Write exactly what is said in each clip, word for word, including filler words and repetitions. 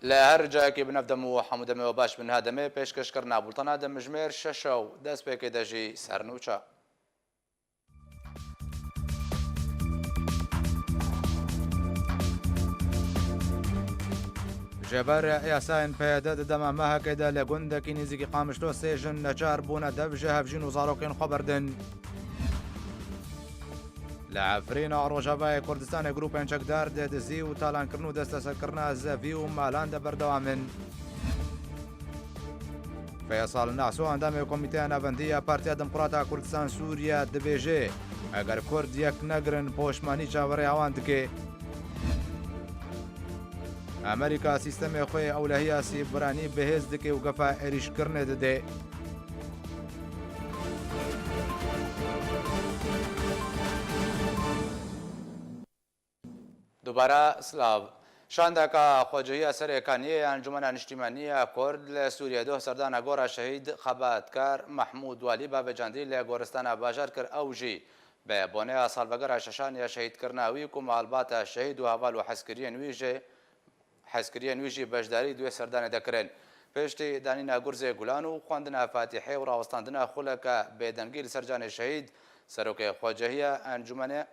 Li her cayekî bi nav dem û hemû demê we baş bin. Ha demê pêşkêşkirina bultana di mijmêr şeş û destpêkê de jî sernûça. Ji ber yasayên P Y D di dema mehekê de li gundekî nêzîkî Qamişlo sê jin neçar bûne dev ji hevjîn û zarokên xwe berdin. Li Efrîna Rojavayê Kurdistanê grûpên çekdar di dizî û talankirin û desteserkirina zevî û malan de berdewam in. Feysal Naso, endamê Komîteya Navendî ya Partiya Demokrata Kurdistan Sûriye dibêje, eger Kurd yek negirin, poşmanî çaverêya wan dike. Amerîka sîstemê xwe yê ewlehiya sîberanî bihêz dike û gefa êrîşkirinê dide. Dubara silav. Şandeka xwecihiya Serêkaniyê ya Encûmena Niştîmanî ya Kurd li Sûriyê doh serdana gora şehîd xebatkar Mehmûd Walî bavêcandî li goristana Bajar kir. Ew jî bi boneya salvegera şeşan ya şehîdkirina wî ku malbata şehîd û heval û hezkiriyên wî jî hezkiriyên wî jî beşdarî di wê serdanê de kirin. Piştî danîna gurzê gulan û xwendina Fatîhê û rawestandina xuleke bêdengî li ser canê şehîd, serokê xwecehiya Encûmenê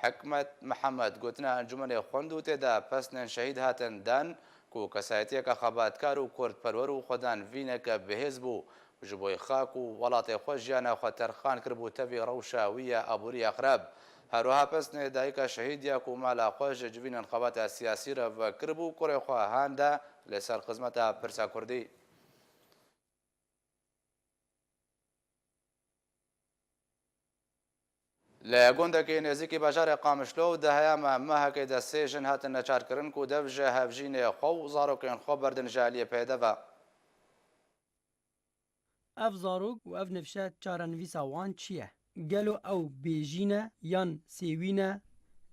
Hikmet Mihemed gotina Encûmenê xwend û tê de pesnên şehîd hatin dan ku kesayetiyeke xebatkar û kurdperwer û xwedanvîneke bihêz bû. Ji bo xak û welatê xwe jiyana xwe terxan kiribû tevî rewşa wî ya aborî ya xirab. Her wiha pesnê dayika şehîd ya ku mala xwe ji civînên xebata siyasî re vekiribû, kurê xwe handa li ser xizmeta pirsa kurdî. Li gundekî nêzîkî bajarê Qamişlo di heyama mehekê de sê jin hatin neçarkirin ku dev ji hevjînê xwe û zarokên xwe berdin ji aliyê P Y D ve. Ev zarok û ev nifşe çarenivîsa wan çi ye? Gelo ew bêjî ne yan sêwî ne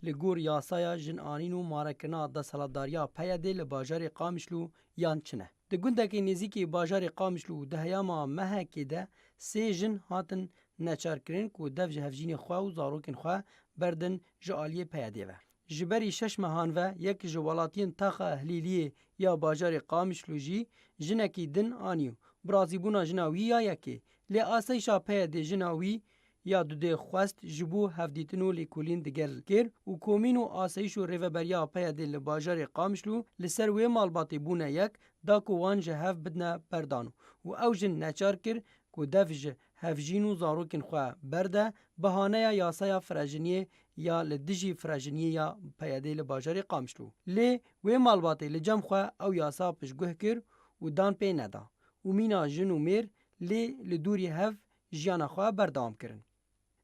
li gor yasaya jin anîn û marekirina desthilatdariya P Y D'ê li bajarê Qamişlo yan çi ne? Di gundekî nêzîkî bajarê Qamişlo û di heyama mehekê de sê jin hatin neçarkirin ku dev ji hevjînê xwe û zarokên xwe berdin ji aliyê P Y D'ê ve. Ji berî şeş mehan ve yek ji welatiyên taxa Hilîliyê ya bajarê Qamişlo jî jinekî din anî û bi razîbûna jina wî ya yekê, lê asayîşa P Y D'ê jina wî ya dudê xwest ji bo hevdîtin û lêkolîn digel kir û komîn û asayîş û rêveberiya P Y D'ê li bajarê Qamişlo li ser wê malbatê bûne yek, da ku wan ji hev bidine berdan û ew jin neçar kir ku dev ji hevjîn û zarokên xwe berde, bihaneya yasaya firejiniyê ya li dijî firejiniyê ya P Y D'ê li bajarê Qamişlo. Lê wê malbatê li cem xwe ew yasa piştguh kir û dan pê neda û mîna jin û mêr lê li dûrî hev jiyana xwe berdewam kirin.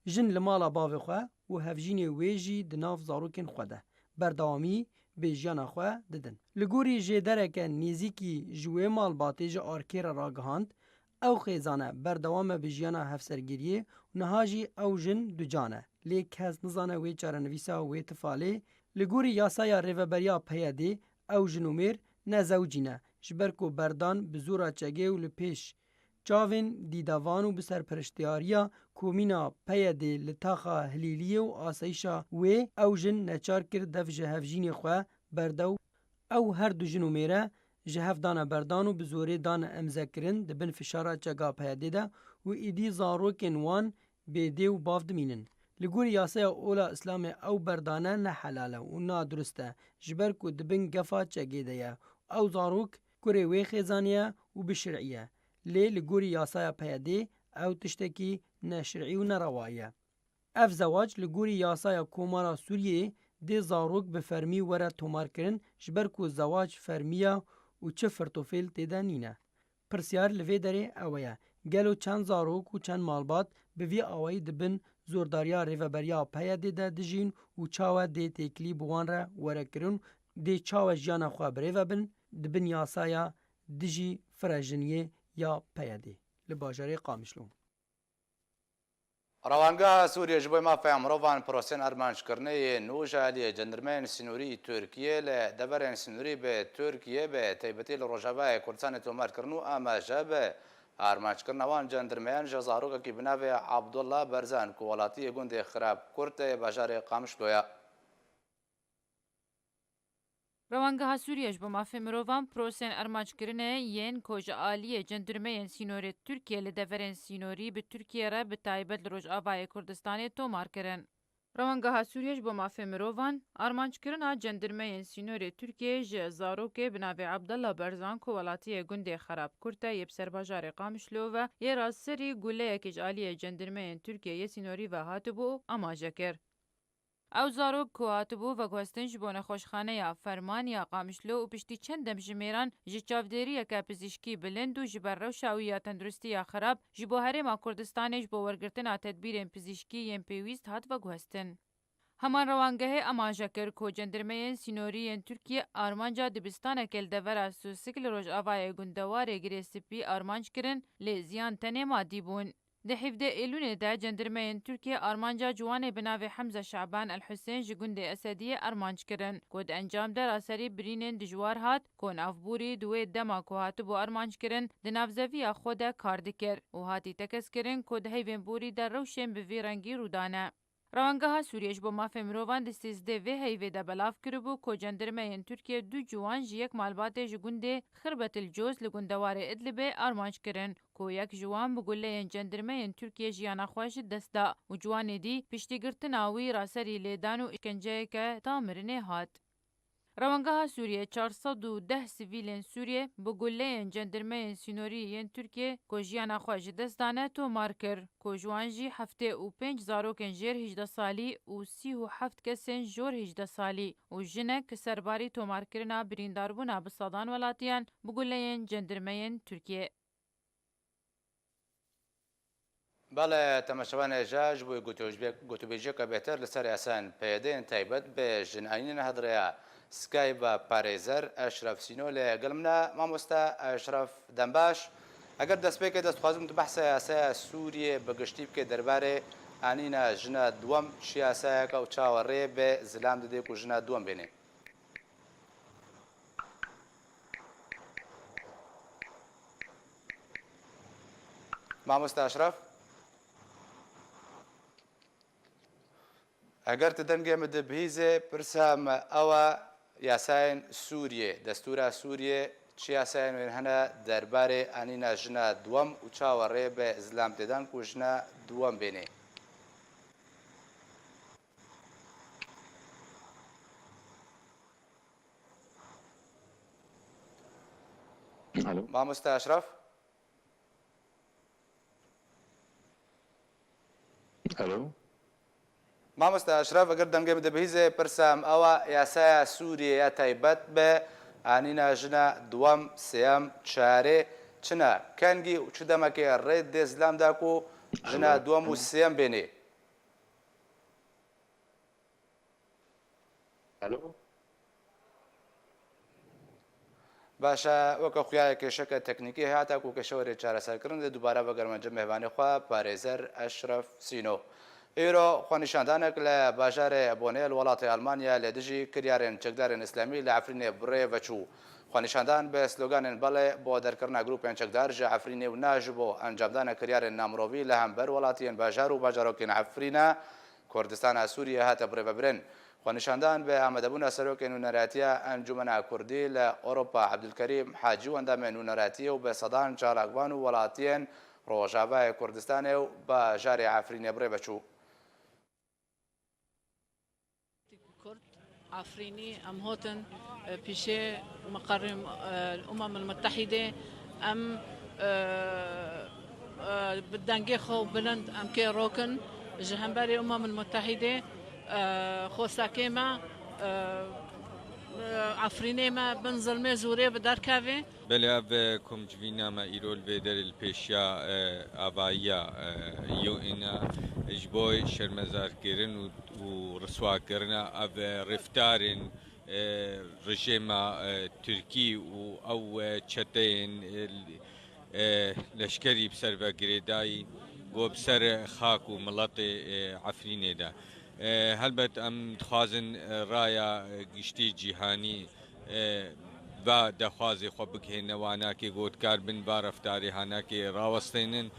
Jin li mala bavê xwe û hevjînê wê jî di nav zarokên xwe de berdewamî bi jiyana xwe didin. Li gorî jêdereke nêzîkî ji wê malbatê ji arkê re ragihand, ew xêzane berdewam e bi jiyana hevsergiriyê û niha jî ew jin ducan e. Lê kes nizane wê çarenivîsa wê tifalê. Li gorî yasaya rêveberiya P Y D'ê ew jin û mêr ne zewcî ne, ji ber ku berdan bi zora çegê û li pêş çavên dîdevan û bi serpereştiyariya komîna P Y D'ê li taxa Hilîliyê û asayîşa wê ew jin neçar kir dev ji hevjînê xwe berde û ew her du jin û mêre ji hev dane berdan û bi zorê dane emzekirin di bin fişara çega P Y D'ê de û êdî zarokên wan bê dê û bav dimînin. Li gorî yasaya ola Îslamê ew berdane ne helal e û nadurist e, ji ber ku di bin gefa çegê de ye. Ew zarok kurê wê xêzanê ye û bi şirî ye. Lê li gorî yasaya P Y D'ê ew tiştekî neşirî û nerewayî ye. Ev zewac li gorî yasaya Komara Sûriyeyê dê zarok bi fermî were tomarkirin, ji ber ku zewac fermî ye û çi firtofêl tê de nîne. Pirsyar li vê derê ew e, gelo çend zarok û çend malbat bi vî awayî di bin zordariya rêveberiya P Y D'ê de dijîn û çawa dê têkilî bi wan re were kirin, dê çawa jiyana xwe birêve bin di bin yasaya dijî firejiniyê ya P Y D'ê li bajarê Qamişlo? Rewangeha Sûriyê ji bo mafeya mirovan prosên armanckirine yê nû ji aliyê cendirmeyên sînorî Tirkiyê li deverên sînorî bi Tirkiyê, bi taybetî li Rojavayê Kurdistanê tomar kirin û amaje bi armanckirina wan cendirmeyan ji zarokekî bi navê Abdullah Berzan ku welatiyê gundê Xirab Kurt ê bajarê Qamişlo ye. Rewangeha Sûriye ji bo mafê mirovan prosên armanckirinê yên ku ji aliyê cendirmeyên sînorê Tirkiye li deverên sînorî bi Tirkiye re bi taybet li Rojavayê Kurdistanê tomar kirin. Rewangeha Sûriye ji bo mafê mirovan, armanckirina cendirmeyên sînorê Tirkiyê ji zarokê bi navê Abdullah Berzan ku welatiyê gundê Xerab Kurt e yê bi serbajarê Qamişlo ve yê raserî guleyekî ji aliyê cendirmeyên Tirkiyê yê sînorî ve hatibû, amaje kir. Ew zarok ku hatibû veguhestin ji bo nexweşxaneya Ferman ya Qamişlo û piştî çend demjimêran ji çavdêriyeke pizîşkî bilind û ji ber rewşa wî ya tenduristiya xerab ji bo Herêma Kurdistanê ji bo wergirtina tedbîrên pizîşkî yên pêwîst hat veguhestin. Heman rewangehê amaje kir ku cendirmeyên sînorî yên Tirkiye armanca dibistaneke li devera Susik li rojavayê gundewarê Girê Spî armanc kirin, lê ziyan tenê madî bûn. Di hevdeh Êlûnê de cendirmeyên Tirkiye armanca ciwanê bi navê Hemze Şaban El Husên ji gundê Esediyê armanc kirin, ku di encam de raserî birînên dijwar hat, ku navborî di wê dema ku hatibû armanc kirin, di navzeviya xwe de kar dikir û hatî tekez kirin ku di heyvên borî de rewşên bi vî rengî rû dane. Rewangeha Sûriyê ji bo mafê mirovan di sêzdeh vê heyvê de belav kiribû ku cendirmeyên Tirkiye du ciwan ji yek malbatê ji gundê Xirbetil Coz li gundewarê Idlibê armanc kirin, ku yek ji wan bi guleyên cendirmeyên Tirkiye jiyana xwe ji dest da û ciwanê dî piştî girtina wî raserî lêdan û îşkenceyeke ta mirinê hat. Rewangeha Sûriyê çar sed û deh sivîlên Sûriyê bi guleyên cendirmeyên sînorî yên Tirkiyê ku jiyana xwe ji dest dane tomar kir, ku ji wan jî heftê û pênc zarokên jêr hêjdeh salî û sî û heft kesên jor hêjdeh salî û jinek serbarî tomarkirina birîndarbûna bi sedan welatiyan bi guleyên cendirmeyên Tirkiyê. Belê, temaşevanê hêja, ji bo gotûbêjiyeke bêhtir li ser yasayên PYD'ên taybet bi jinanîn hevdêrê ya Skype ve parêzer Eşref Sîno li gel min e. Mamoste Eşref, dem baş. Eger destpêkê de dixwazim tu behsa yasaya Sûriyê bi giştî bikê derbarê anîna jina duwem çi yasayeke û çawa rê bi zilam dide ku jina duwem bêne? Mamoste Eşref? Eger tu dengê min dibihîzê, pirsa me ew e, yasayên Sûriyê, destûra Sûriyê, çi yasayên wê hene derbarê anîna jina duwem û çawa rê bi zilam tê dan ku jina duwem bênê? Alo. Mamoste Eşref? Alo. Mamoste Eşref, eger dengê min dibihîzê, pirsa em ew e, yasaya Sûriyê ya taybet bi anîna jina duwem, sêyem, çarê çi ne? Kengî û çi demekê rê dê zilam da ku jina Alo. duwem û sêyem bênê? Alo? Baş e, weke xuya ye kêşeke teknîkî heye, heta ku kêşe were çareserkirin, dê dubare vegerime cem mêvanê xwe, parêzer Eşref Sîno. Îro xwenîşandanek li bajarê Bonê li welatê Almanya li dijî kiryarên çekdarên îslamî li Efrînê bi rê ve çû. Xwenîşandan bi sloganên Belê bo derkirina grûpên çekdar ji Efrînê û Na ji bo encamdana kiryarên namirovî li hember welatiyên bajar û bajarokên Efrîne Kurdistana Sûriyê hate birêvebirin. Xwenîşandan bi amadebûna serokê nûneratiya Encûmena Kurdî li Ewropa Ebdulkerîm Hacî û endamên nûneratiyê û bi sedan çalakvan û welatiyên Rojavayê Kurdistanê û bajarê Efrînê birêve çû. Kurd, Efrînî, em hatin, e, pîşê meqerê, e, Umem el Mutehîdê, em, e, e, bi dengê xwe bilind em kê rokin ji hemberî Umem el Mutehîdê, e, xwestekê me, e, e, Efrînê me bin zilmê zûrê bi derkevê. Belê, ev, e, komcivîna me îro li vê derê li pêşiya, e, avayiya, e, U N a ji bo şermezarkirin û, û riswakirina ev, e, reftarên, e, rejêma, e, Tirkî û ew, e, çeteyên, e, e, leşkerî bi ser ve girêdayî ku bi ser xak û miletê, e, Efrînê de. E, helbet em dixwazin, e, raya, e, giştî cîhanî, e, va dexwazê xwe bigihêne wana kê gotkar bin va reftarê hana kê rawestênin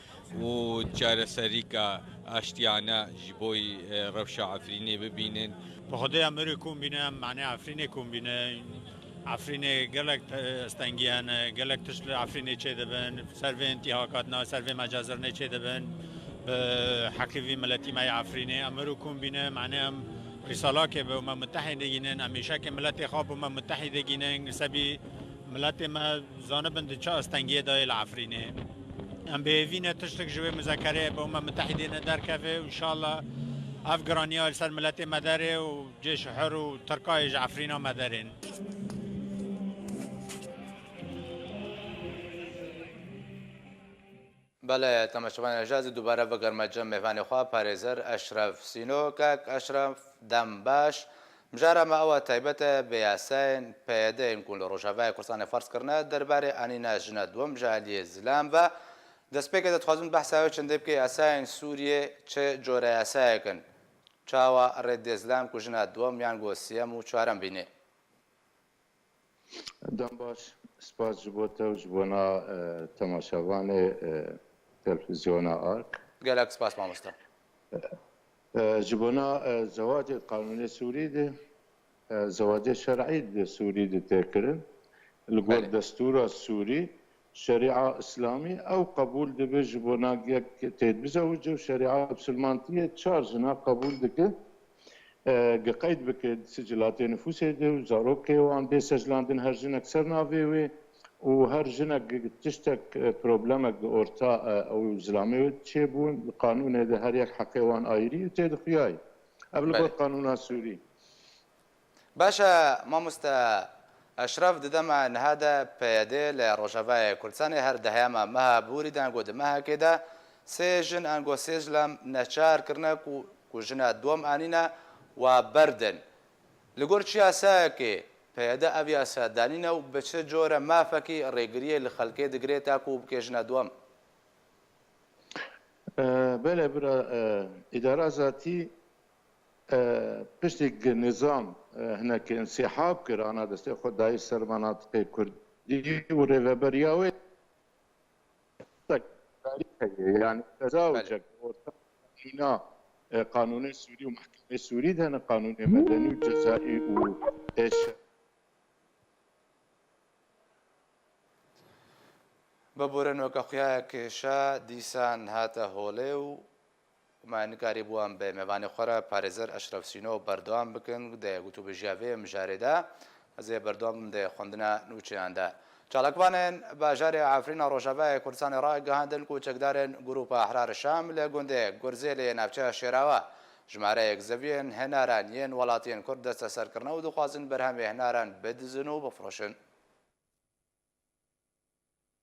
û çareserîka aştiyane ji bo, e, rewşa Efrînê bibînin. Bi Xwedê em irê kom bîne, em manê Efrînê kom bîne. Efrînê gelek te-, stengiyan, gelek tişt li Efrînê çêdibin, ser vê intîhakatna, ser vê mecazirnê çêdibin, bi heqî vî miletî me yê Efrînê. Em mir û kum bîne, mane em rîsalakê bi me mutehîdê gînin, em îşekê miletê xwe bi me mutehîdê gînin, li sebî miletê me zanibin di çi astengiyê de ye li Efrînê. Em bi hêvî ne tiştek ji wê muzekereyê bi me mutehîdê ne derkeve û înşallah ev giraniya li ser miletê me derê û cêş hur û Tirkayê ji Efrîna me derên. Belê, temaşevanên hêja, ez ê dubare vegerime cem mêvanê xwe, parêzer Eşref Sîno. Kek Eşref, dem baş. Mijara me ew a taybet e, bi yasayên P Y D yên ku li Rojavayê Kurdistanê ferz kirine, derbarê anîna jina duwem ji aliyê zilam ve. Destpêkê de dixwazim behsa wê çendê bike, yasayên Sûriyê çi cure yasayek in? Çawa rê dê zilam ku jina duwem yan ku siyem û çarem bîne? Dem baş, spas ji bo te û ji bona, e, temaşevanê, e, televîzyona Ark. Gelek spas mamoste. E, ji bona, e, zewacê di qanûnê Sûrî de, e, zewacê şer'î di Sûrî de tê kirin. Li gor Belê. destûra Sûrî, şerîa Îslamî ew qebûl dibe ji bona yek tê bizewice û şerîa Misilmantiyê çar jina qebûl dike. E, gi qeyd bike di sicilatê nifûsê de û zarokê wan bê secilandin her jinek ser navê wê û her jinek gi tiştek, e, problemek di orta, e, ew û zilamê wê çêbûn, di qanûnê de her yek heqê wan ayirî û tê dixuyayî. Ev li Belê. gor qanûna Sûrî. Baş e, mamoste Eşref, di dema niha de P Y D li Rojavayê Kurdistanê her dehema meha borî de ango di mehekê de sê jin ango sê zilam neçar kirine ku, ku jina duwem anîne wa berdin. Li gor çi yasayekê P Y D ev yasa danîne û bi çi cure mafekî rêgiriyê li xelkê digire ta ku bike jina duwem? E, belê bira, e, îdara zatî, e, piştî ku nizam, e, hinekî însîhab kir, ana destê xwe dayî ser menatiqê kurdî û rêveberiya wê, yanî qeza û Belê. cek orta qanûna, e, qanûnê Sûrî û mehkemê Sûrî de ne qanûnê medenî û cezayî û êş. Biborin weke xuya kêşa dîsan hate holê û me nikarîbû em bi mêvanê xwe re parêzer Eşref Sîno berdewam bikin di gotûbêjiya vê mijarê de. Ez ê berdewam bim di xwendina nûçeyan de. Çalakvanên bajarê Efrîna Rojavayê Kurdistanê ragihandin ku çekdarên Grûpa Ehrar Şam li gundê Gurzêlê yê navçeya Şêrawa jimareyek zeviyên hinaran yên welatiyên Kurd desteser kirine û dixwazin berhemê hinaran bidizin û bifroşin.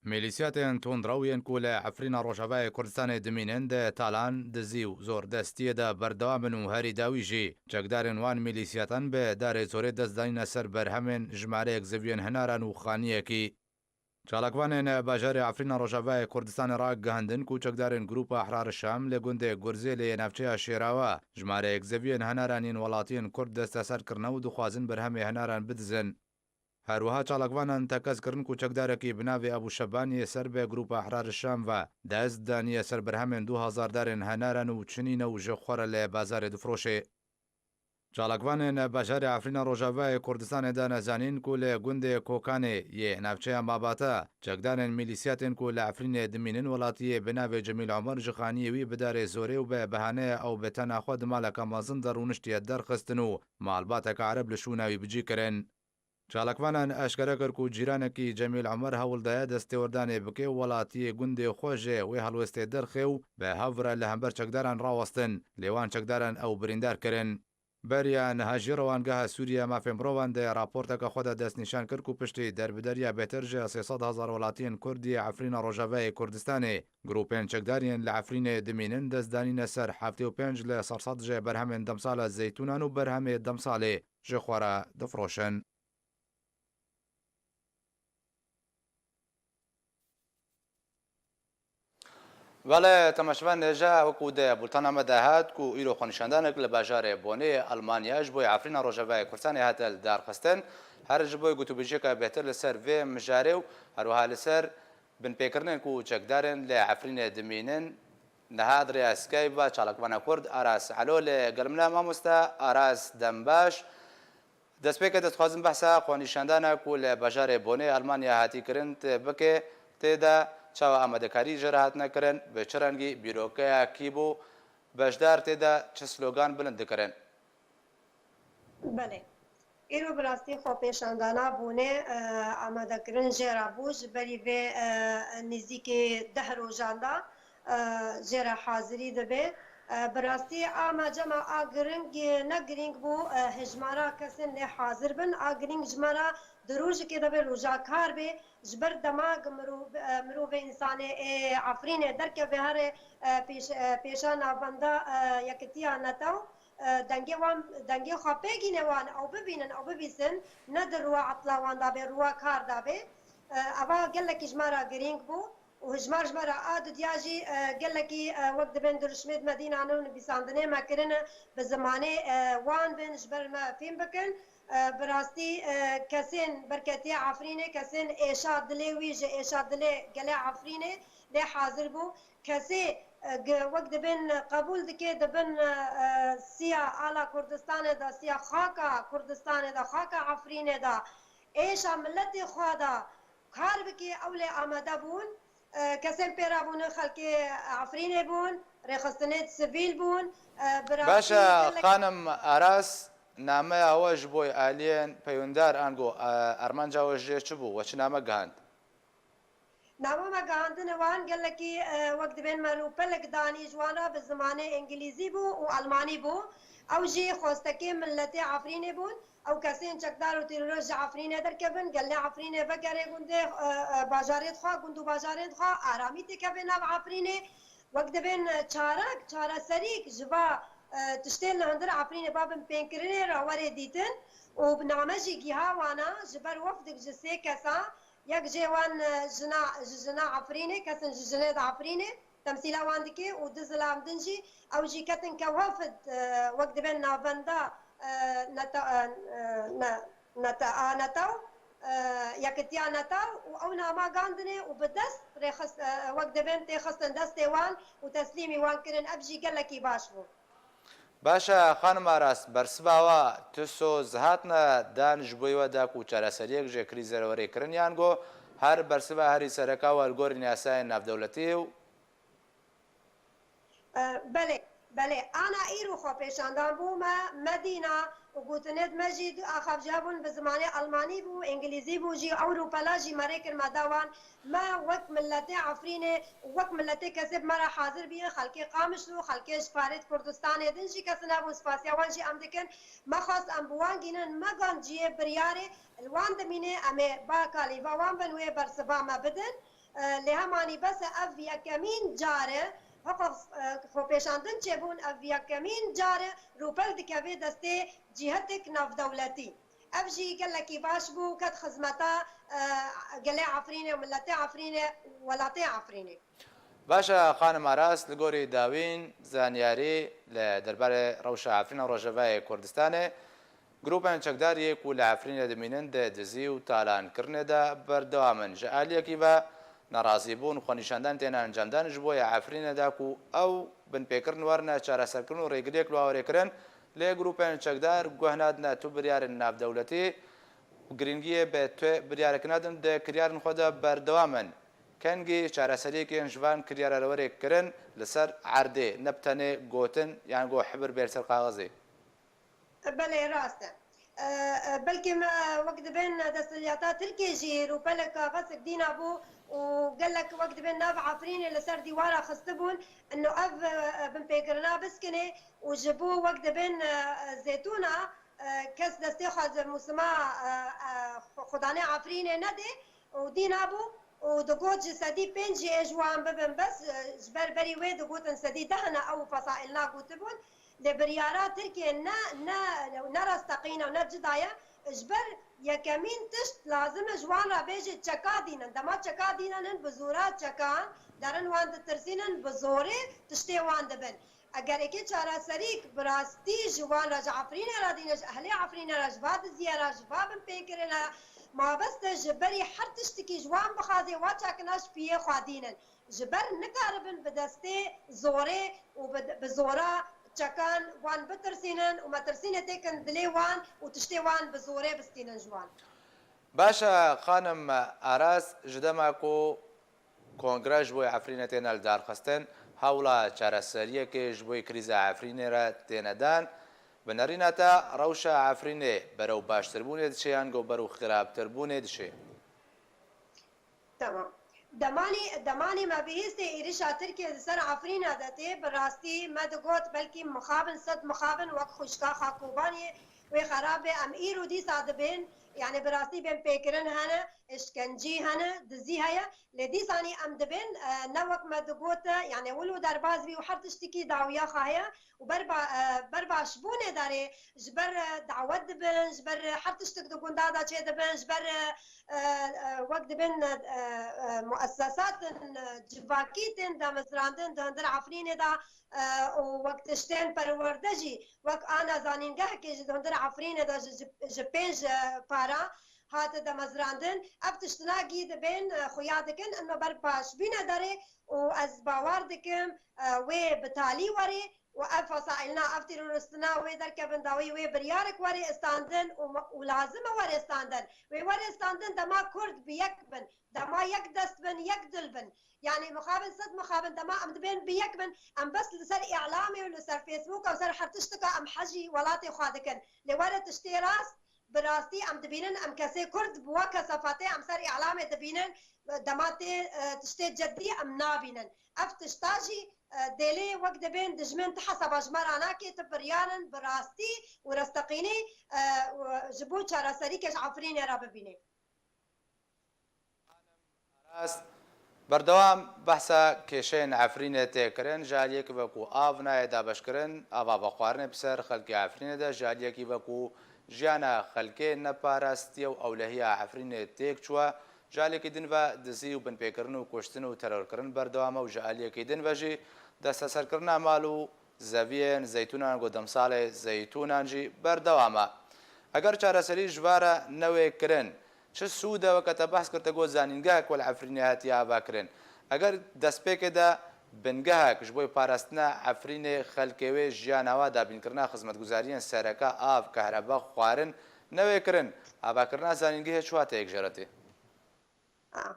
Milîsiyatên tundrew yên ku li Efrîna Rojavayê Kurdistanê dimînin di talan, dizî û zordestiyê de berdewam in û herî dawî jî çekdarên wan milîsiyatan bi darê zorê dest danîne ser berhemên jimareyek zeviyên hinaran û xaniyekî. Çalakvanên bajarê Efrîna Rojavayê Kurdistanê ragihandin ku çekdarên Grûpa Ehrar Şam li gundê Gurzêlê yê navçeya Şêrawa jimareyek zeviyên hinaran yên welatiyên Kurd desteser kirine û dixwazin berhemê hinaran bidizin. Her wiha çalakvanan tekez kirin ku çekdarekî bi navê Ebû Şeban yê ser bi Grûpa Ehrar Şam ve dest daniye ser berhemên du hezar darên henaran û çinîne û ji xwe re li bazarê difroşê. Çalakvanên bajarê Efrîna Rojavayê Kurdistanê dane zanîn ku li gundê Kokanê yê navçeya Mabata çekdarên milîsiyatên ku li Efrînê dimînin welatiyê bi navê Cemîl Omer ji xaniyê wî bi darê zorê û bi behaneya ew bi tena xwe di maleke mezin de rûniştiye derxistin û malbateke ereb li şûna wî bi cî kirin. Çalakvanan eşkere kir ku cîranekî Cemîl Omer hewl daye destêwerdanê bike û welatiyê gundê xwe ji wê helwestê derxe û bi hev re li hember çekdaran rawestin, lê wan çekdaran ew birîndar kirin. Beriya niha jî Rewangeha Sûriye ya Mafên Mirovan di raporteke xwe de destnîşan kir ku piştî derbideriya bêhtir ji sê sed hezar welatiyên Kurd yê Efrîna Rojavayê Kurdistanê, grûpên çekdar yên li Efrînê dimînin, dest danîne ser heftê û pênc li ser sed ji berhemên demsala zeytûnan û berhemê demsalê ji xwe re difroşin. Belê, temaşevan hêja, wekî di bultena me de hat ku îro xwenîşandanek li bajarê Bonê yê Elmanya ji bo Efrîna Rojavayê Kurdistanê hate lidarxistin. Her ji bo gotûbêjiyeke bêhtir li ser vê mijarê û her wiha li ser binpêkirinên ku çekdarên li Efrînê dimînin, niha di rêya Skype ve çalakvana Kurd Aras Elo li gel min e. Mamoste Aras, dem baş. Destpêkê dixwazim behsa xwenîşandana ku li bajarê Bonê Almanya hatî kirin te bike, tê de çawa amadekarî jê re hatine kirin, bi çi rengî bîrokeya kî bû, beşdar tê de çi slogan bilind dikirin? Belê. Îro bi rastî xwepêşandana Bonê, e, amadekirin jê re bû, ji berî vê, e, nêzîkî deh rojan de, e, jê re hazirî dibe. E, bi rastî a me cema a giring, e, ne girîng bû, e, hejmara kesên lê hazir bin. A girîng ji me re di rojekê de bê, roja kar bê. Ji ber dema ku mirov-, e, mirovê însanê ê Efrînê derkeve here, e, pêş-, e, pêşa navenda, e, Yekitiya Netew, e, dengê wan, dengê xwe pê gîne wan, ew bibînin, ew bibîsin, ne di rûwa etla wan de bê, rûwa kar de bê. E, eva gelekî ji me re girîng bû û hijmar ji me re a dudiya jî, e, gelekî, e, wek dibên dirûşmê di Medîna nû nivîsandinê me kirine, bi zimanê, e, wan bin, ji ber me fêm bikin. E, bi rastî, e, kesên berketiyê Efrînê, kesên êşa dilê wî ji êşa dilê gelê Efrînê lê hazir bû. Kesê, e, gi-, wek dibên qebûl dike, dibin, e, e, siya ala Kurdistanê de, siya xaka Kurdistanê de, xaka Efrînê de, êşa miletê xwe de kar bike, ew lê amade bûn. E, kesên pê re bûn, xelkê Efrînê bûn, rêxistinê sivîl bûn. E, bi rastî Baş e, gelek- Xanim Aras, nameya we ji bo aliyên peyûndar ango, e, armanca we jê çi bû? We çi name gihand? Name me gihandine wan gelekî, e, wek dibên me rûpelek danî ji wan re bi zimanê îngilîzî bû û almanî bû. Ew jî xwestekê miletê Efrînê bûn. Ew kesên çekdar û terorist ji Efrînê derkevin, gelê Efrînê vegere gundê, e, e, bajarê xwe, gund û bajarên xwe, aramî têkeve nav Efrînê. Wek dibên, e, çarek, çareserîk ji va, e, tiştên li hundir Efrînê ba binpênkirinê re were dîtin û bi name jî giha wana ji ber wefdek ji sê kesa, yek jê wan, e, jina, ji jina Efrînê, kesin ji jinê di Efrînê, temsîla wan dike û du zilam din jî, ew jî ketin kewhefid, e, wek dibên navenda, e, neta-, e, e, ne-, neta-, a netew, e, yekitiya netew û ew nama gandinê û bi dest rêxist, e, wek dibên têxistin destê wan û teslîmî wan kirin. Ev jî gelekî baş bû. Baş e, Xanim Aras, bersiva wa tu soz hatine dan ji bo we da ku çareseriyek ji krîzê re were kirin, yan go her bersiva herî sereka we li gorî yasayên navdewletî û E, belê, belê. Ana îro xwepêşandan bû me, me dîna û gotinêt me jî du axafciya bûn, bi zimanê almanî bû, îngilîzî bû jî, ew rûpela jî me rê kir, me da wan. Me wek miletê Efrînê û wek miletê kesê bi me re hazir bûye, xelkê Qamişlo, xelkê ji parêt Kurdistanê din jî kesin hebûn, spasiya wan jî em dikin. Me xwest em bi wan gînin, me gan cihê biryarê, li wan dimîne, em ê ba kalîva wan bin, wê bersiva me bidin. E, lê hemanî bes e, ev yekemîn car e, hiqûq, e, xwepêşandin çêbûn, ev yekemîn car e, rûpel dikeve destê cîhetek navdewletî. Ev jî gelekî baş bû, ket xizmeta, e, gelê Efrînê û miletê Efrînê û welatê Efrînê. Baş e, Xanim Aras, li gorî dawîn zanyarî li derbarê rewşa Efrîn û Rojavayê Kurdistanê, Grûpên çekdar yê ku li Efrînê dimînin di dizî û talankirinê de berdewam in. Ji aliyekî ve nerazîbûn xwenîşandan têne encamdan ji bo yê Efrînê de ku ew binpêkirin werine çareserkirin û rêgiriyek li wan were kirin. Lê grûpên çekdar guh nadine tu biryarên navdewletî û girîngiyê bi tu biryarek nadin, di kiryarên xwe de berdewam in. Kengî çareseriyekên ji van kiryara re were kirin li ser erdê, ne bi tenê gotin yan go hibir bê li ser kaxizê. Belê, rast e. E, e, belkî me wek dibên desthilata Tirkiyê jî rûpelek kaxezek dîna bû û gelek wek dibên nav Efrînê li ser dîwara xistibûn. Ino ev, e, binpêkirina biskinê û ji bo wek dibên, e, zêtûna, e, kes destê xwe ji mûsima, e, e, xudanê Efrînê nedê û dîna bû û digot ji sedî pênc jî ê ji wan bibin. Bes, e, ji ber berî wê digotin sedî deh ne, ew fesaîl nagotibûn. Lê biryara Tirkiyê ne, ne, ne rasteqîn e û ne cida ye. Ji ber yekemîn tişt lazim e ji wan re bêje çeka dînin. Dema çeka dînin, hin bi zora çekan derin, wan ditirsînin, bi zorê tiştê wan dibin. Eger êkê çareserîk bi rastî ji wan re, ji Efrînê re dîne, ji ehlê Efrînê re, ji va diziyê re, ji va binpêkirinê re, mabeste ji berî her tiştikî ji wan bixwazê, wa çekina ji piyê xwe dînin. Ji ber nikaribin bi destê zorê û bi, bi zora çekan wan bitirsînin û metirsînê têkin dilê wan û tiştê wan bi zorê bistînin ji wan. Baş e, xanim Aras, ji dema ku Kongre ji bo Efrînê têne lidarxistin, hewla çareseriyekê ji bo krîza Efrînê re têne dan. Bi nerîna te rewşa Efrînê berew baştirbûnê diçe yan ku berew xirabtirbûnê diçe? Tamam. Demanî, demanî me bihîstê êrişa Tirkiyê li ser Efrîna de tê, bi rastî me digot belkî mixabin, sed mixabin wek xwişka Xakobaniyê wê xerab be. Em îro dîsa dibên, yani bi rastî bên pêkirin hene, eşkencî hene, dizî heye. Lê dîsanî em dibên, e, ne wek me digote, yani wilo derbas bî û her tiştekî dawiya xwe heye û ber ba-, e, ber başbûnê derê ji ber, e, dawet dibin, ji ber, e, her tiştek di gunda de çê dibin, ji ber, e, e, e, wek dibin, e, e, muessesatin, e, civakî tên damezrandin di hundir Efrînê de, e, û wek tiştên perwerde jî, wek ana zanîngehekê jî di hundir Efrînê de ji, ji, ji pênc, e, para hate damezrandin. Ev tiştina gî dibên, e, xuya dikin, ino ber başbûnê derê û ez bawer dikim, e, wê bi talî werê û ev fesaîlna, ev terorîstina wê derkevin dawî wê biryarek were istandin û, û lazim e were istandin. Wê were istandin dema Kurd bi yek bin, dema yek dest bin, yek dil bin. Yani mixabin sed mixabin dema em dibên bi yek bin, em bes li ser îlamê û li ser Facebook û ser her tiştika em hejî welatê xwe dikin. Lê were tiştê rast, bi rastî em dibînin, em kesê Kurd bi we kesefatê em ser îlamê dibînin, dema tê, e, tiştê ceddî em nabînin. Ev tişta jî, e, dêlê wek dibên dijmin ti hesaba ji me re nake, ti biryarin bi rastî û resteqînî, e, û ji bo çareserîkê ji Efrînê re bibînê. Rast, berdewam behsa kêşeyên Efrînê tê kirin, ji aliyekî ve ku av nayê dabeşkirin, ava vexwarinê bi ser xelkê Efrînê de, ji aliyekî ve ku jiyana xelkê neparastiye û ewlehiya Efrînê têk çûye, ji aliyekî din ve dizî û binpêkirin û kuştin û terorkirin berdewam e û ji aliyekî din ve jî desteserkirina mal û zeviyên zeytûnan ku demsalê zeytûnan jî berdewam e. Eger çareserî ji va re newê kirin, çi sûd e? Weke te behs kir, te got zanîngehek wê li Efrînê hatiye avakirin. Eger destpêkê de bingehek ji bo parastina Efrînê, xelkê wê, jiyana wa, dabînkirina xizmetguzariyên sereke, av, kehreba, xwarin, newê kirin, avakirina zanîngehê çi wateyek jê re tê? Ah,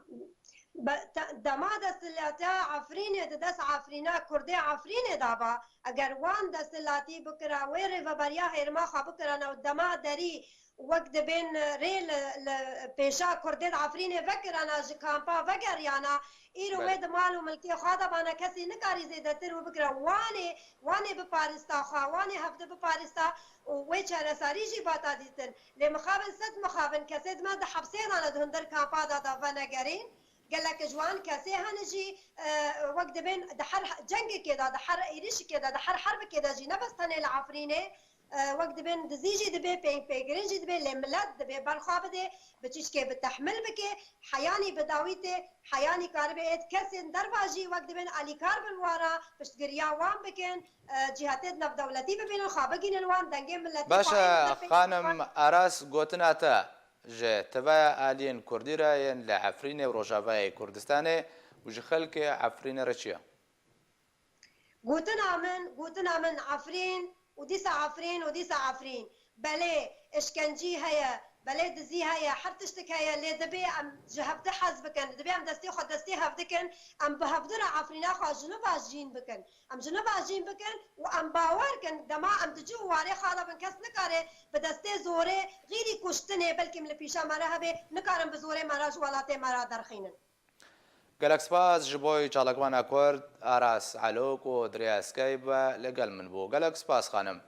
be-, te-, dema desthilatiya Efrînê di dest Efrîna Kurdê Efrînê de ba, eger wan desthilatî bikira, wê rêveberiya hêrima xwe bikirana û dema derî wek dibên rê li, li pêşa Kurdê di Efrînê vekirana, ji kampa vegeriyana, îro wê Belê. di mal û milkê xwe de bana, kesî nikarî zêdetir wê bikira. Wanê, wanê biparista xwe, wanê hevdi biparista û wê çaresarî jî bata dîtin. Lê mixabin sed mixabin kesê di me di hepsê de ne, di hundir kampa de, de venegerîn. Gelek ji wan kesê hene jî, e, wek dibên di her cengekê de, di her êrişikê de, di her herbikê de jî, ne bes tenê li Efrînê, e, wek dibên dizî jî dibe, pêngpêkirin jî dibe, lê milet dibe berxwe bide, bi çîçkê bi tehmil bike, heyanî bi dawî tê, heyanî karibe êt kesên derva jî wek dibên alîkar bin wan re, piştgiriya wan bikin, e, cîhatêt navdewletî bibînin, xwe bigihînin wan, dengê miletê Baş xwe e, êt xanim Aras, gotina te ji teveya aliyên Kurdî re yên li Efrînê û Rojavayê Kurdistanê û ji xelkê Efrînê re çi ye? Gotina min, gotina min Efrîn û dîsa Efrîn û dîsa Efrîn. Belê, eşkencî heye, belê dizî heye, her tiştik heye, lê dibê em ji hevdi hez bikin, dibê em destê xwe destê hevdi kin, em bi hevdi re Efrîna xwe ji nû ve jîn bikin. Em ji nû ve jîn bikin û em bawer kin, dema em di cih û warê xwe de bin, kes nikare bi destê zorê, xîrî kuştinê, belkî li pîşa me re hebe, nikarin bi zorê me re ji welatê me re derxînin. Gelek spas ji bo çalakvana Kurd, Aras Elo, ku di rêya Skype ve li gel min bû. Gelek spas, xanim.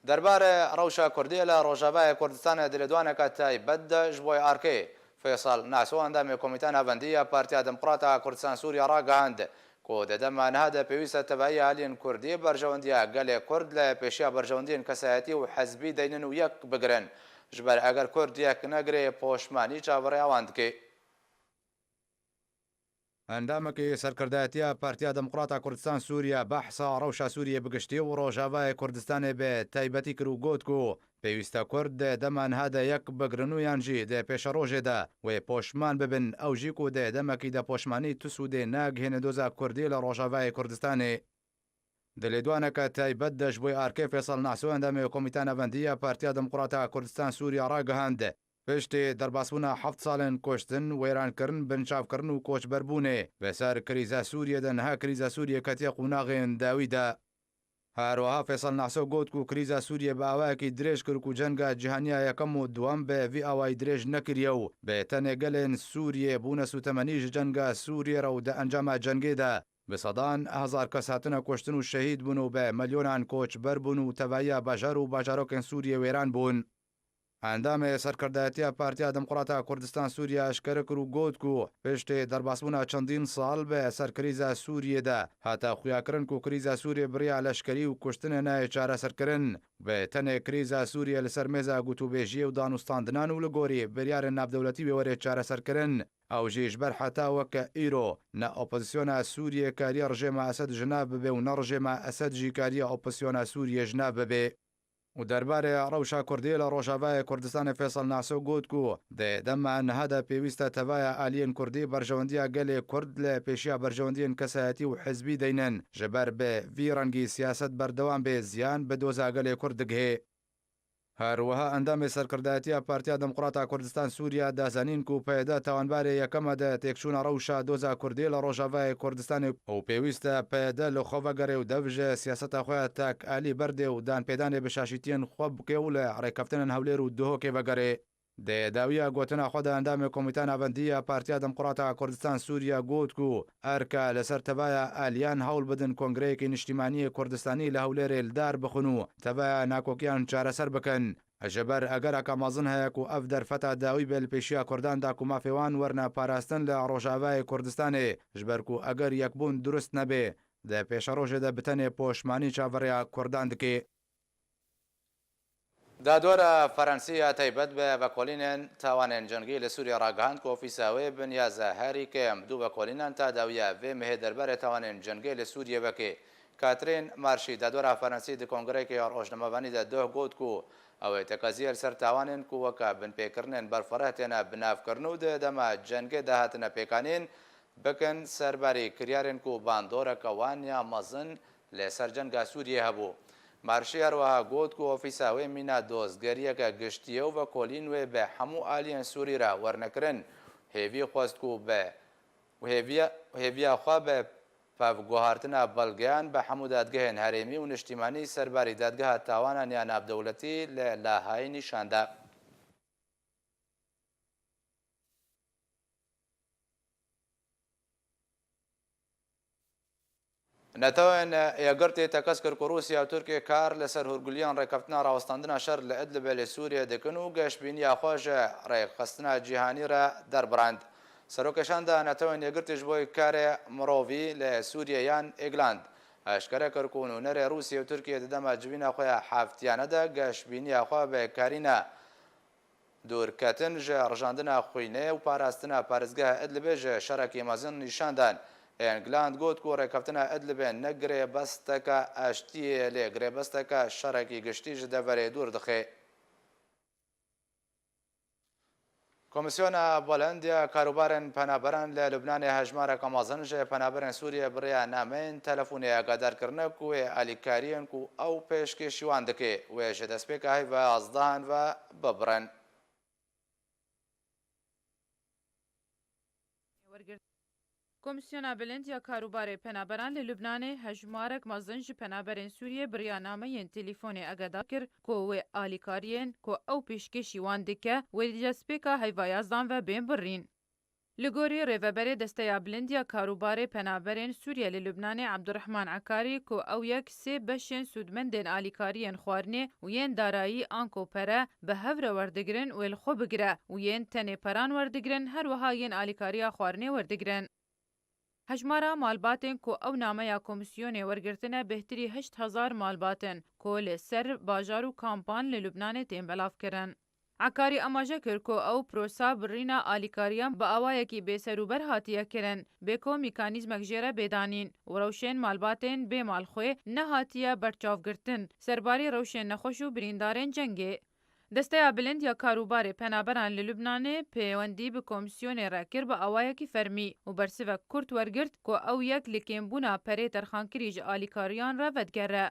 Derbarê rewşa Kurdiyê li Rojavayê Kurdistanê di lêdwaneke taybet de ji bo arkê Feysal Naso, endamê Komîta Navendî ya Partiya Demokrata Kurdistan Sûriye, ragihand ku di dema niha de pêwîst e tevahî aliyên Kurdî berjewendiya gelê Kurd li pêşiya berjewendiyên kesayetî û hizbî deynin û yek bigirin. Ji ber eger Kurd yek negirê, poşmanî çaverêya wan dike. Endamekî serkirdayetiya Partiya Demokrata Kurdistan Sûriye behsa rewşa Sûriyê bi giştî û Rojavayê Kurdistanê bi taybetî kir û got ku pêwîst e Kurd di dema niha de yek bigrin û yan jî di pêşerojê de wê poşman bibin, ew jî ku di demekî de poşmanî tu sûdê nagihêne doza Kurdî li Rojavayê Kurdistanê. Di lêdwaneke taybet de ji bo Arkê Fêsal Naso, endamê Komîta Navendî ya Partiya Demokrata Kurdistan Sûriya ragihand, piştî derbasbûna heft salên kuştin, wêrankirin, binçavkirin û koçberbûnê, bi ser krîza Sûriyê de niha krîza Sûriyê ketiye qonaxên dawî de. Her wiha Fêsal Naso got ku krîza Sûriyê bi awayekî dirêj kir ku cenga cîhaniya yekem û duwem bi vî awayî dirêj nekiriye û bi tenê gelên Sûriyê bûne sûtemenî ji cenga Sûriyê re û di encama cengê de bi sedan hezar kes hatine kuştin û şehîd bûn û bi milyonan koçber bûn û tevahiya bajar û bajarokên Sûriyê wêran bûn. Endamê serkirdayetiya Partiya Demokrata Kurdistan Sûriye eşkere kir û got ku piştê derbasbûna çendîn sal bi ser krîza Sûriyê de hate xuyakirin ku krîza Sûriyê bi riya leşkerî û kuştinê nayê çareserkirin. Bi tenê krîza Sûriyê li ser mêza gotûbêjiyê û danûstandinan û li gorî biryarên navdewletî wê were çareserkirin. Ew jî ji ber heta weke îro ne opozisyona Sûriyê kariye rejêma Esed ji nav bibe û ne rejêma Esed jî kariye opozisyona Sûriyê ji nav bibe. Û derbarê rewşa Kurdî li Rojavayê Kurdistanê Fêsal Naso got ku di dema niha de pêwîst e tevaya aliyên Kurdî berjewendiya gelê Kurd li pêşiya berjewendiyên kesayetî û hizbî deynin, ji ber bi vî rengî siyaset berdewam bê ziyan bi doza gelê Kurd digihê. Her wiha endamê serkirdayetiya Partiya Demokrata Kurdistan Sûriya da zanîn ku P Y D tawanbarê yekem e di têkçûna rewşa doza Kurdî li Rojavayê Kurdistanê û pêwîst e P Y D li xwe vegere û dev ji siyaseta xwe ya tekalî berdê û danpêdanê bi şaşîtiyên xwe bike û li rêkeftinên Hewlêr û Duhokê vegere. Di dawiya gotina xwe de endamê Komîta Navendî ya Partiya Demokrata Kurdistan Sûriya got ku erka li ser tevaya aliyan hewl bidin kongreyekî niştîmaniyê Kurdistanî li Hewlêrê li dar bixin û tevaya nakokiyan çareser bikin. Ji ber egereke mezin heye ku ev derfeta dawî be li pêşiya Kurdan de ku mafê wan werine parastin li Rojavayê Kurdistanê, ji ber ku eger yekbûn durust nebe, di pêşerojê de bi tenê poşmanî çaverêya Kurdan dike. Dadwera Ferensî ya taybet bi vekolînên tawanên cengî li Sûriye ragihand ku ofîsa wê bi niyaza herî kêm du vekolînan ta dawiya vê mehê derbarê tawanên cengê li Sûriye veke. Katrîn Marşî, dadwera Ferensî, di kongreyeke ya rojnamevanî de doh got ku ew ê tekeziyê li ser tawanên ku weke binpêkirinên berfireh têne binavkirin û di dema cengê de hatine pêkanîn, bikin serbarî kiryarên ku bandoreke wan ya mezin li ser cenga Sûriyê hebû. Marşî her wiha got ku ofîsa wê mîna dozgeriyeke giştî ye û vekolîn wê bi hemû aliyên Sûrî re werne kirin. Hêvî xwest ku bi û hêviya, hêviya xwe bi pevguhartina belgeyan bi hemû dadgehên herêmî û niştîmanî serbarî Dadgeha Tawanan ya Navdewletî li Lahayî nîşan da. Netewên Yekgirtî tekez kir ku Rûsya û Tirkiye kar li ser hûrguliyên rêkeftina rawestandina şer li Idlibê li Sûriyê dikin û geşbîniya xwe ji rêxistina cîhanî re derbrand. Serokê Şanda Netewên Yekgirtî ji bo Karê Mirovî li Sûriyê Jan Egeland eşkere kir ku nûnerê Rûsya û Tirkiye di dema civîna xwe ya heftiyane de geşbîniya xwe bi karîna dûrketin ji rijandina xwînê û parastina parêzgeha Idlibê ji şerekî mezin nîşan dan. Egeland got ku rêkeftina Idlibê ne girêbesteke aştiyê ye, lê girêbesteke şerekî giştî ji deverê dûr dixe. Komîsyona Bilind ya Karûbarên Penaberan li Lubnanê hejmareke mezin ji penaberên Sûriyê bi rêya nameyên telefonê agadar kirine ku wê alîkariyên ku ew pêşkêşî wan dike, wê ji destpêka heyva yazdehan ve bibirin. Komîsyona Bilind ya Karûbarê Penaberan li Lubnanê hejmarek mezin ji penaberên Sûriyê bi riya nameyên telîfonê agadar kir ku wê alîkariyên ku ew pêşkêşî wan dike, wê di destpêka heyva yazdan ve bên birîn. Li gorî rêveberê Desteya Bilind ya Karûbarê Penaberên Sûriye li Lubnanê Abdurrahman Akarî ku ew yek sê beşên sûdmendên alîkariyên xwarinê û yên darayî anko pere bi hev re werdigirin wê li xwe bigire û yên tenê peran werdigirin her wiha yên alîkariya xwarinê werdigirin. Hejmara malbatên ku ew nameya komîsyonê wergirtine bêhtirî heşt hezar malbat in ku li ser bajar û kampan li Lubnanê tên belavkirin. Ekarî amaje kir ku ew prosa birîna alîkariyan bi awayekî bêserûber hatiye kirin, bê ku mîkanîzmek jê re bê danîn û rewşên malbatên bê malxwê nehatiye berçavgirtin, serbarî rewşên nexweş û birîndarên cengê. Desteya Bilind ya Karûbarê Penaberan li Lubnanê pêwendî bi komîsyonê re kir bi awayekî fermî û bersivek kurt wergirt ku ew yek li kêmbûna perê terxankirî ji alîkariyan re vedigere.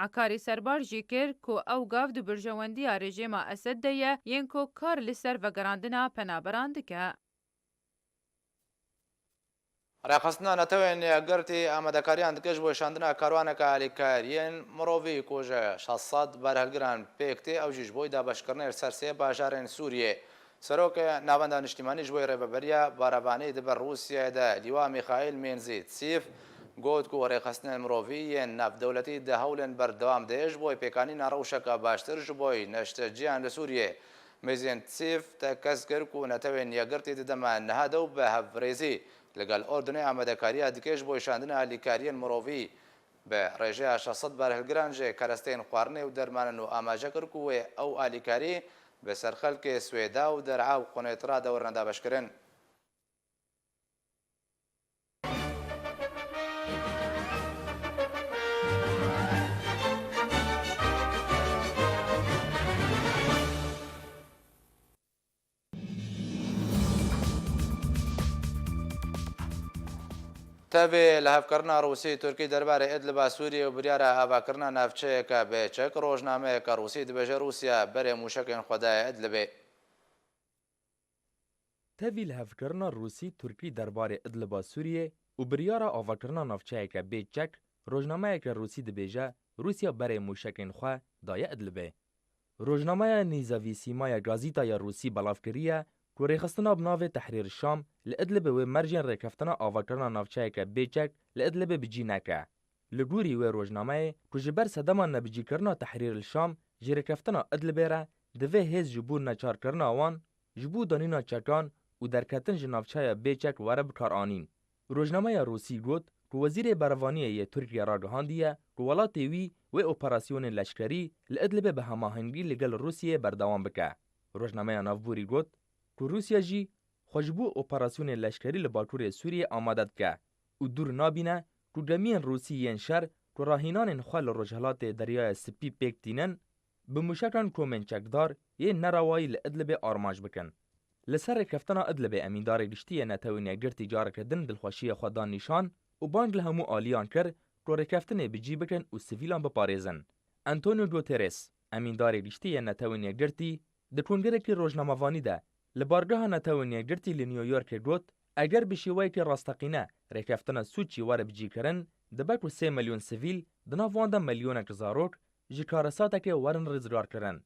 Ekarî serbar jî kir ku ew gav di berjewendiya rejêma Esed de ye, yên ku kar li ser vegerandina penaberan dike. Rêxistina Netewên Yekgirtî amadekariyan dike ji bo şandina karwaneke alîkariyên mirovî ku ji şeş sed berhilgiran pêk tê, ew jî ji bo dabeşkirinê li ser sê bajarên Sûriyê. Serokê Navenda Niştîmanî ji bo rêveberiya barevanî di ber Rûsyayê de Lîwa Mîxaîl Menzîtsîf got ku rêxistinên mirovî yên navdewletî di hewlên berdewam de ji bo pêkanîna rewşeke baştir ji bo neşteciyan li Sûriyê. Menzîtsîf tekez kir ku Netewên Yekgirtî di dema niha de û bi hevrêzî li gel Urdunê amadekariya dike ji bo şandina alîkariyên mirovî. Bi rêjeya şeş sed berhilgiran ji keresteyên xwarinê û dermanan û amaje kir ku wê ew alîkarî bi ser xelkê Swêda û Der'a û Qunêtra de werine dabeşkirin. Tevî lihevkirina Rûsî-Tirkî derbarê Idliba Sûriyê û biryara avakirina navçeyeke bêçek, rojnameyeke Rûsî dibêje Rûsya berê mûşekên xwe daye Idlibê. Tevî lihevkirina Rûsî-Tirkî derbarê Idliba Sûriyê û biryara avakirina navçeyeke bê çek, rojnameyeke Rûsî dibêje, Rûsya berê mûşekên xwe daye Idlibê. Rojnameya Nîzavî Sîmaya Gazîta ya Rûsî belav kiriye ku rêxistina bi navê Tehrîr Şam li Idlibê wê mercên rêkeftina avakirina navçeyeke bê çek li Idlibê bi cî neke. Li gorî wê rojnameyê ku ji ber sedema nebicîkirina Tehrîr li Şam ji rêkeftina Idlibê re divê hêz ji bo neçarkirina wan, ji bo danîna çekan û derketin ji navçeya bê çek were bikaranîn. Rojnameya Rûsî got ku Wezîrê Berevaniyê yê Tirkiye ragihandiye ku welatê wî wê operasyonên leşkerî li Idlibê bi hemahengî li gel Rûsiyê berdewam bike. Rojnameya navborî got ku Rûsya jî xwe ji bo operasyonên leşkerî li Bakurê Sûriyê amade dike û dûr nabîne ku gemiyên Rûsî yên şer ku rahînanên xwe li Rojhilatê Deryaya Spî pêk tînin, bi mûşekan komên çekdar yên nerewayî li Idlibê armanc bikin. Li ser rêkeftina Idlibê Emîndarê Giştî yê Netewên Yekgirtî careke din dilxweşiyê xwe da nîşan û bang li hemû aliyan kir ku rêkeftinê bi cî bikin û sivîlan biparêzin. Antonio Guterres, Emîndarê Giştî yê Netewên Yekgirtî, di kongerekî rojnamevanî de li bargeha Netewên Yekgirtî li New Yorkê got, eger bi şêweyekî rasteqîne rêkeftina Sûçî were bicîkirin, dibe ku sê milyon sivîl, di nav wan de milyonek zarok, ji karesatekê werin rizgarkirin.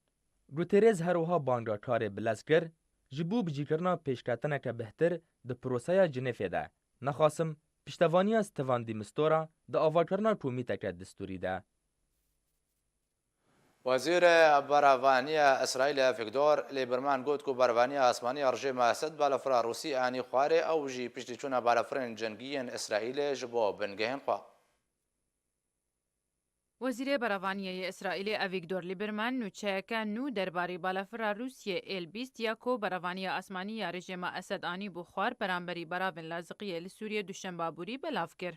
Guterres her wiha banga karê bilez kir, ji bo bicîkirina pêşketineke bihtir di proseya Cinêfê de, nexasim piştevaniya Stefan de Mistura di avakirina komîteke distûrî de. Wezîrê Berevaniya Îsraîlê Avîgdor Lîberman got ku berevaniya asmanî ya rejîma Esed balafira Rûsî anî xwarê, ew jî piştî çûna balafirên cengî yên Îsraîlê ji bo bingehên xwe. Wezîrê Berevaniyê yê Îsraîlê Avîgdor Lîberman nûçeyeke nû derbarê balafira Rûsiyê Êl bîst ya ku berevaniya asmanî ya rejîma Esed anîbû xwar beramberî beravên laziqiyê li Sûriyê duşemba borî belav kir.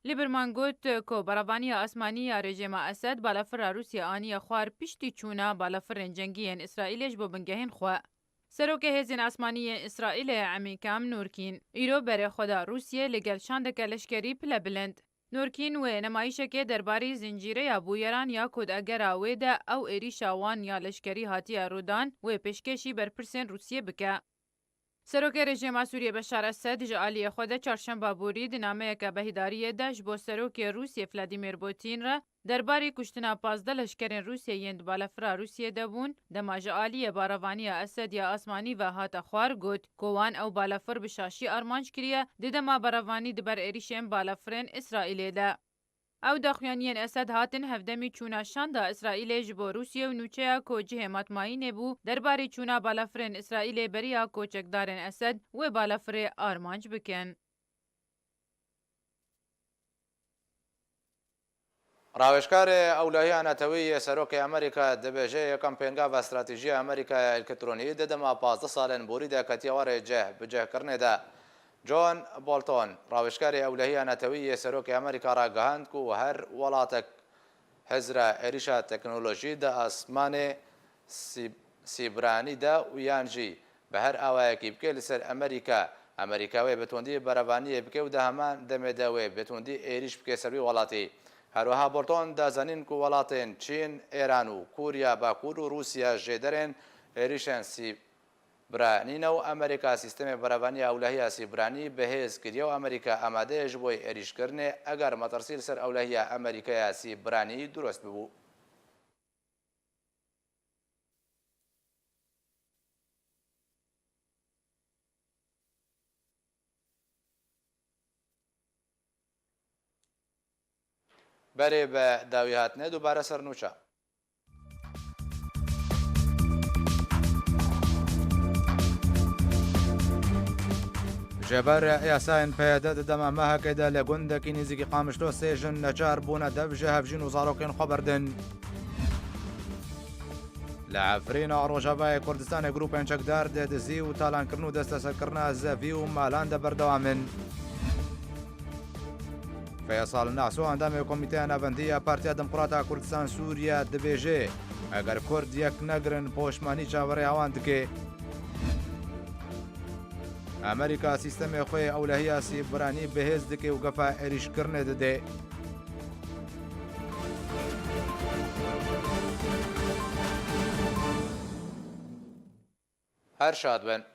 Lîberman got ku berevaniya asmanî ya rejîma Esed balafira Rûsiyê aniye xwar piştî çûna balafirên cengî yên Îsraîlê ji bo bingehên xwe. Serokê Hêzên Asmanî yên Îsraîlê Emîkam Nurkîn îro berê xwe da Rûsiyê li gel şandeke leşkerî pile bilind. Nurkîn wê nemayîşekê derbarî zincîreya bûyeran ya ku di egera wê de ew êrîşa wan ya leşkerî hatiye rûdan wê pêşkêşî berpirsên Rûsiyê bike. Serokê rejîma Sûriyê Beşar Esed ji aliyê xwe de çarşemba borî di nameyeke behidariyê de ji bo serokê Rûsiyê Vladimir Putin re derbarî kuştina pazdeh leşkerên Rûsiyê yên di balafira Rûsiyê de bûn, dema ji aliyê barevaniya Esed ya asmanî ve hate xwar, got ku wan ew balafir bi şaşî armanc kiriye, di dema berevanî di ber êrîşên balafirên Îsraîlê de. Ew daxuyaniyên Esed hatin hevdemî çûna şanda Îsraîlê ji bo Rûsiyê û nûçeya ku cihê matmayînê bû, derbarê çûna balafirên Îsraîlê beriya ku çekdarên Esed wê balafirê armanc bikin. Rawêjkarê ewlehiya netewî yê Serokê Amerîka dibêje, yekem pêngava stratejî ya Amerîkaya elektronî di dema pazdeh salên borî de ketiye warê cih bi cihkirinê de. John Bolton, rawêjkarê ewlehiya netewî yê Serokê Amerîka ragihand ku her welatek hizra êrîşa teknolojî di asmanê sî-, Sîbranî de û yan jî bi her awayekî bike li ser Amerîka, Amerîka wê bi tundî berevaniyê bike û di heman demê de wê bi tundî êrîş bike ser wî welatî. Her wiha Bolton da zanîn ku welatên Çîn, Êran û Kûriya Bakur û Rûsya jêderên êrîşên Sîbranî ne û Amerîka sîstemê berevaniya ewlehiya Sîbranî bi hêz kiriye û Amerîka amade ye ji bo êrîşkirinê eger metirsî li ser ewlehiya Amerîkaya Sîbranî durust bibû. Berê bi dawî hatine dubare ser nûça. Ji ber yasayên P Y D di dema mehekê de li gundekî nêzîkî Qamişlo sê jin neçar bûne dev ji hevjîn û zarokên xwe berdin. Li Efrîna Rojavayê Kurdistanê grûpên çekdar di dizî û talankirin û desteserkirina zevî û malan de berdewam in. Feysal Naso, endamê Komîteya Navendî ya Partiya Demokrata Kurdistan Sûriye, dibêje, eger Kurd yek negirin, poşmanî çaverêya wan dike. Amerîka sîstemê xwe yê ewlehiya Sîbranî bihêz dike û gefa êrîşkirinê dide. Her şad bin.